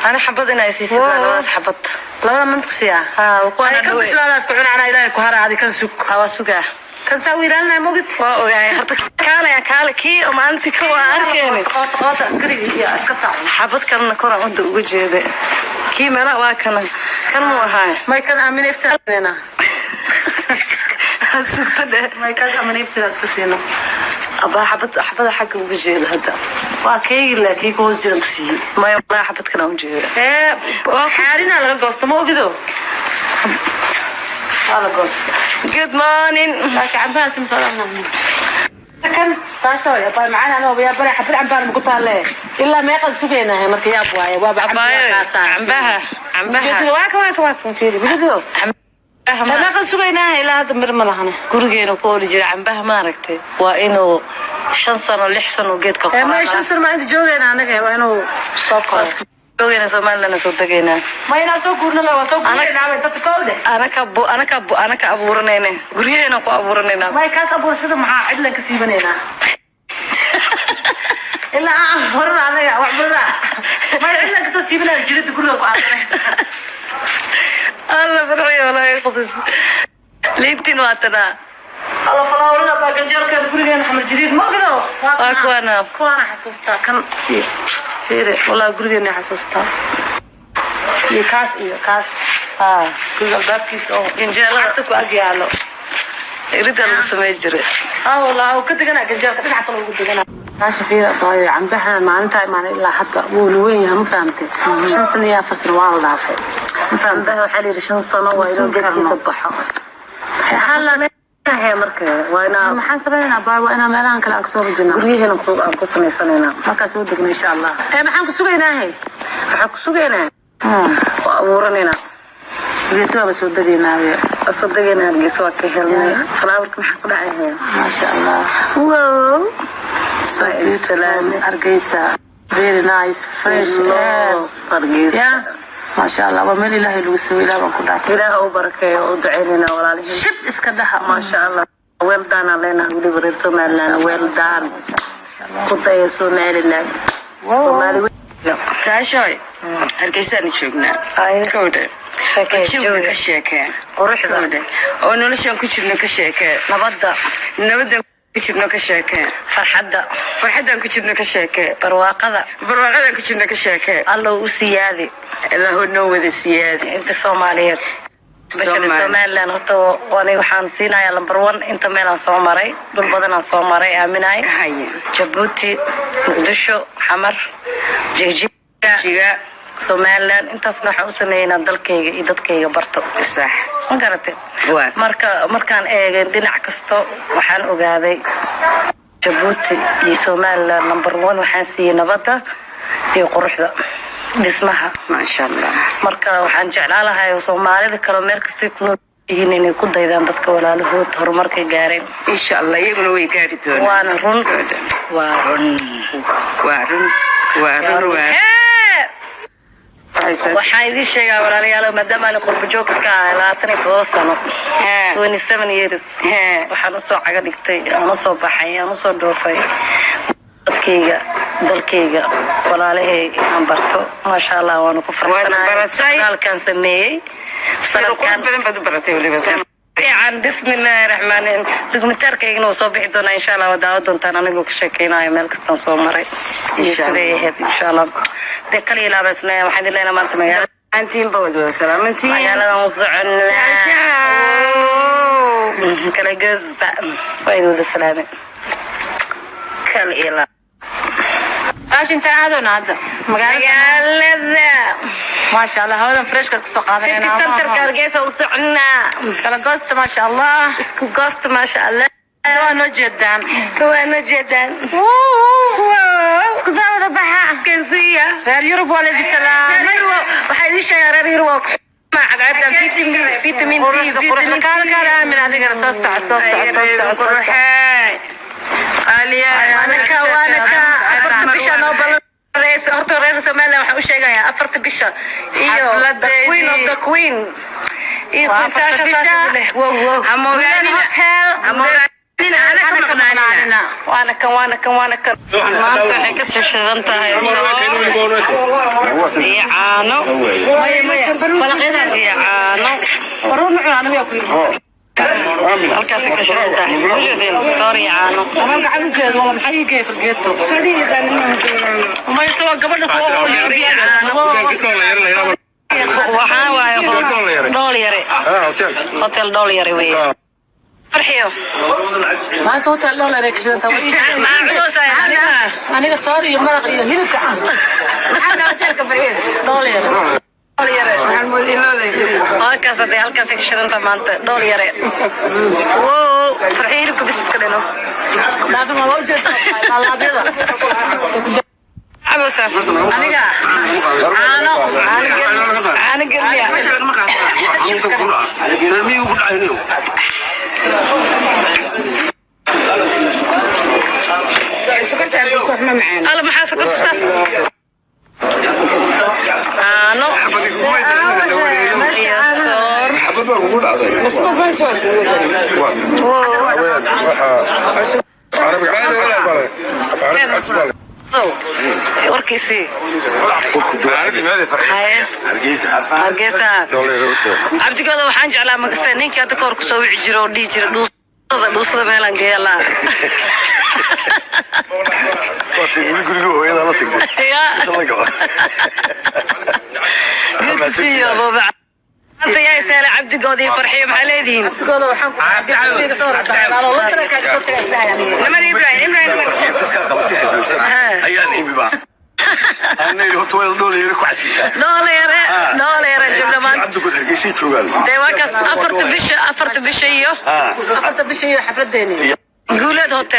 Ana xabad inaa siisid waa labadaas xabad. Labada ma mid ku siiyaa? Haa, kuwaan Ay, kan bislaadaas ku cuna, anaa Ilaahay ku hara, adi kan sug. Haa, waa sugaa. Kan saa u ilaalinaya, mogid. Waa ogahay. Horta kaalaya, kaale kii oo maalintii ka waa arkeenay. Qoota qoota, askariga iyo askarta cuna. Xabad kalena koraan wada uga jeeda. Kii meela waa kana. Kan muu ahaay? May, kan aamina iftiina. Ha sugto dheh. May, kaas aamina iftiina iska siino. Abaa, xabad xabada xagga uga jeeda hadda. Waa keegi la kii ku hoos jiran ku siiyey. Maya, walaa xabad kana u jeeda. Ee xaarinaa laga goosto, ma ogido, waa la goosta. Good morning. Laakiin cambahaasi ma soo kan taasoo abaa macaan, anoo yaa bare xabad cambaan ma ku taalle ilaa meeqan sugaynahay marka yaab waaye waaba. Abaayo, cambaha, cambaha. Waa kan, waa kan, waa kan, fiiri midido. Cambaha meeqan sugaynahay ilaa hadda mir ma lahane. Gurigeena ku oli jira cambaha, maaragtay, waa inuu 5 sano, 6 sano geedka Ee ma 5 sano ma inta joogayna anaga, waa inuu soo koro. Joogayna Somaliland, soo degaynaa. Ma inaa soo guurna la waa soo guurnaynaa dadka kowde. Anaka abuuranayne, guryaheena ku abuuranayna. May, kaas abuurashada maxaa cidlan ka siibanaynaa ilaa aan abuurana anaga wax badana? May, cidlan kasoo siibanaya jirida guriga ku aasanay. Alla farxiyo, walaahi qusis liintiin waa tanaa. Alla falaawarada baa ganjeelkeeda gurigeena Xamar Jadiid, ma ogido. Waa kuwana. Kuwaana xasuustaa kan, fiiri, wallahi gurigeena xasuustaa iyo kaas iyo kaas. Haa. Guriga albaabkiisa oo Ganjeelada. Lacagta ku ag yaalo. Irida lagu samey jiray. Ah, wallahi uu ka deganaa ganjeelka, dhinaca kale ugu deganaa. Taasha fiiri abaayo, cambahan maalintaa imaanay ilaa hadda wuuna weyn yahay, ma fahamtay? 5 sano iyo 4 sano waa la dhaafay, ma fahamtay? Cambaha waxaa la yidhi 5 sano waa inuu Ma sugi geedkiisa karno. baxo. Maxaa la He, marka waa inaa maxaan samaynaynaa abaayo? Waa inaa meelahan kale aan kasoo rujinaa. Guryaheena aan ku samaysanaynaa. Markaa soo degno insha Allah. Ee maxaan ku sugaynaa he? Waxaan ku sugaynaa waa abuuranaynaa. Geesi baaba soo degaynaa we. Waa soo degaynaa, Hargeysa waa ka helnay. Falaawarka maxaa ku dhacay he? Maasha Allah. Wow. So Waa beautiful. salaam. Hargeysa, very nice, fresh air. Love Hargeysa. Ya maasha Allah, waa meel Ilaahay lagu soo, Ilaah baan ku dhaartay. Ilaah u barakeeyo, u duceynaynaa walaalihiin. Shib iska dhaha. Maasha Allah, well done aan leenahay weliba reer Somaliland, well done, ku daya Somaliland, Soomaali. Taashoy, Hargeysaanu joognaa. Ay. Kowdhe. Sheekee. Jawiga Jawiga. ka sheekee. Quruxda. Kowdhe. Oo noloshaan ku jirno ka sheekee. Nabadda. Nabadaan ku jirno ka sheekee. Farxadda. Farxaddaan ku jirno ka sheekee. Barwaaqada. Barwaaqadaan ku jirno ka sheekee. Allow u siyaadi. Ilaahu noo wada siyaadi. Inta Soomaaliyeed bashari. Soomaali. Somaliland horta aniga waxaan siinayaa number one. Inta meelaan soo maray, dhul badanaan soo maray, aaminaay. Haye. Jabuuti, Muqdisho, Xamar, Jigjiga. Jiga. Somaliland intaasna waxaan u sameeyay inaan dalkayga iyo dadkayga barto. Sax. Ma garatay? Waa. Marka markaan eegay dhinac kasta, waxaan ogaaday Jabuuti iyo Somaliland number one waxaan siiyey nabadda iyo quruxda dhismaha. Maasha Allah. Marka waxaan jeclaa lahay Soomaalida kale meel kastay ku nool yihiin inay ku daydaan dadka walaalahood horumarkay gaareen. Insha Allah iyaguna way gaari doonaan. Waana run. Kowdhe. Waa run. Waa run, waa run, waa Hee! Waxay Waxaan idiin sheegaa walaalayaal, maadaama aan qurbo joog iska ahay 27 sano, 27 years, waxaan usoo caga dhigtay, aan usoo baxay, aan usoo dhoofay dadkayga, dalkayga, walaalahay inaan barto. Maasha Allah, waanu ku faraxsanahay baratay. Socdaalkaan sameeyey Qurux sanadkan badan baad u baratay weliba. Fiican. Bismillaahi raxmaani raxiim. Documentary-kaygana wuu soo bixi doonaa insha Allah, waa daawa doontaan anigoo ka sheekeynayo meel kastaan soo maray iyo Insha siday Allah. ahayd insha Allah. Dee kaliya ilaabaysnaya, waxaan idin leenahay maanta magaalada Antiinba waad wada salaamantiin. Magaaladan u Ciao, soconaa, kala goosta, waa idin wada salaamay, kal ilaa. Taasha, intaa aadoona hadda magaalada. Magaalada. Maasha Allah, hawadan freshkaas kasoo City qaadanayna. centerka Hargeysa u soconaa. Kala goosta, maasha Allah. Isku goosta, maasha Allah. Waa noo jeedaan. Waa noo jeedaan. Isku saa wada baxa. Iskansiya. Reer Yurub waa laydin salaamay. Waxaa idiin sheegaa reer Yurub waa ku cadceedan vitamin D. Quruxda, quruxda, kaala kaala, aamin, adigana soo soco, soo soco, soo soco, soo soco. Qaaliya. Waanaka, waanaka afarta bisha noo ballan. Horta reer Somaliland waxaan u sheegayaa afarta bisha iyo the queen of the queen iyo Waa queen afarta Tasha bisha. saas leh. Wow, wow. Hamogaanina. Hotel. Hamogaanina, ana ka maqnaanina. Waana kan, waana kan, waana kan. Maanta waxay ka soo shidan tahay. Iyo caano. Iyo caano. Baruur ma cunaa aniga ku yiri. Halkaas ka shidan tahay. Ujeedin soor iyo caano. Amalka canugeedu waa maxay ii geeyay fargeeto? Uma isagoo gabadha ku Waxaa waaye Dhool Yare. Hotel Dhool Yare weeye. Farxiyo. Maanta hotel Dhool Yare ka shidan tahay. Maxaa cunaysaa aniga? Aniga soor iyo maraq iyo hilibka. Dhool Yare. Dhool Yare. Halkaas hadee halkaas ka shidan tahay maanta Dhool Yare. Wow, farxiyo hilibka bis iska dhino. Dhaafi ma loo jeedaa laabyada. Cabasa. Aniga Caano, caano gel, caano gel miya? Alla maxaa sokorta saas? Caano iyo soor. Wow. Warkiisii. Haye. Hargeysa. Cabdigooda waxaan jeclaa makase ninkii hadda kahor kusoo wici jiro oo dhihi jira dhuusada dhuusada meelaan geeya laa. Ya. Good to see you, Abuba. Maanta yaa isheelay Cabdigooda iyo Farxiyo maxaa leedihiin? Cabdigooda waxaan ku soo horeysaa. La taranka ka soo tagay islahay aniga. Dhool Yare, Dhool Yare joogna maanta. Dee waa kaas afarta bisha iyo Afarta bisha iyo xafladeeni. Guuleed Hotel.